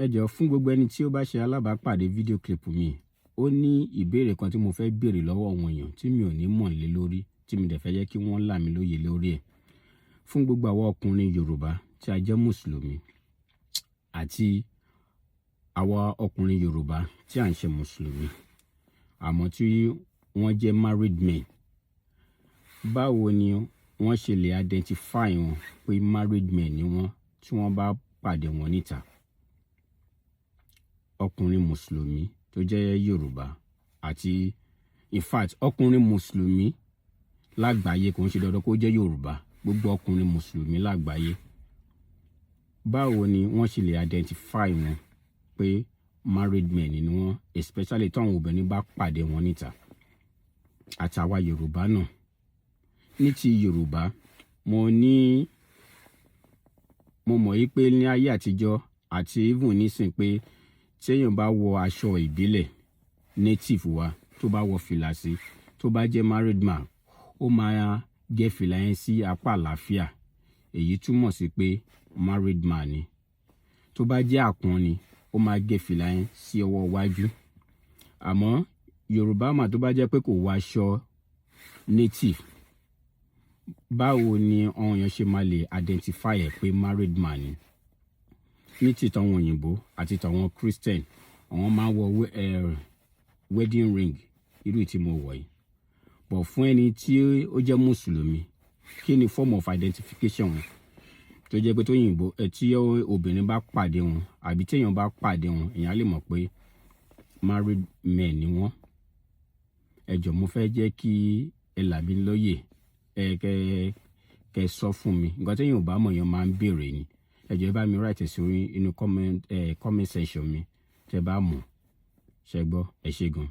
Ẹ jọ̀ọ́, fún gbogbo ẹni tí ó bá ṣe alábàápàdé fídíò clip mi, ó ní ìbéèrè kan tí mo fẹ́ béèrè lọ́wọ́ àwọn èèyàn tí mi ò ní mọ̀ lé lórí, tí mi dẹ̀ fẹ́ jẹ́ kí wọ́n là mí lóye lórí ẹ̀. Fún gbogbo àwọn ọkùnrin Yorùbá tí a jẹ́ Mùsùlùmí àti àwa ọkùnrin Yorùbá tí à ń ṣe Mùsùlùmí àmọ́ tí wọ́n jẹ́ married men, báwo ni wọ́n ṣe lè identify wọn pé married men ni wọ́n tí wọ́n bá pàdé wọn níta? Ọkùnrin Mùsùlùmí tó jẹ́ Yorùbá àti, in fact, ọkùnrin Mùsùlùmí lágbàáyé, kò ń ṣe dandan kó jẹ́ Yorùbá, gbogbo ọkùnrin Mùsùlùmí lágbàáyé, báwo ni wọ́n ṣe lè identify wọn pé married men ni wọ́n, especially táwọn obìnrin bá pàdé wọn níta, àtàwa Yorùbá náà? Ní ti Yorùbá, mo ní mo mọ̀ yí pé ní ayé àtijọ́ àti even nísìn pé téèyàn bá wọ aṣọ ìbílẹ̀ native wa, tó bá wọ fìlà sí, tó bá jẹ́ married man, ó máa gé fìlà yẹn sí apá àlàáfíà. Èyí túmọ̀ sí pé married man ni. Tó bá jẹ́ àpọ́n ni, ó máa gé fìlà yẹn sí ọwọ́ iwájú. Àmọ́ Yorùbá mà tó bá jẹ́ pé kò wọ aṣọ native, báwo ni àwọn èèyàn ṣe máa lè identify ẹ̀ pé married man ni? Ní ti tàwọn òyìnbó àti tàwọn Christian, àwọn máa ń wọ wedding ring irú tí mo wọ̀ yìí. But fún ẹni tí ó jẹ́ Mùsùlùmí, kí ni form of identification wọn tó jẹ́ pé tóyìnbó ẹ tí obìnrin bá pàdé wọn àbí téèyàn bá pàdé wọn, èèyàn á lè mọ̀ pé married men ni wọ́n? Ẹ jọ̀ọ́, mo fẹ́ jẹ́ kí ẹ là mí lóye, ẹ kẹ kẹ sọ fún mi. Nǹkan téèyàn ò bá mọ̀, èèyàn máa ń béèrè ni. Ẹ jọ̀ọ́, ẹ bá mi write sórí inú comment section mi tẹ́ bá mọ̀. Ṣẹ gbọ́? Ẹ ṣé gan.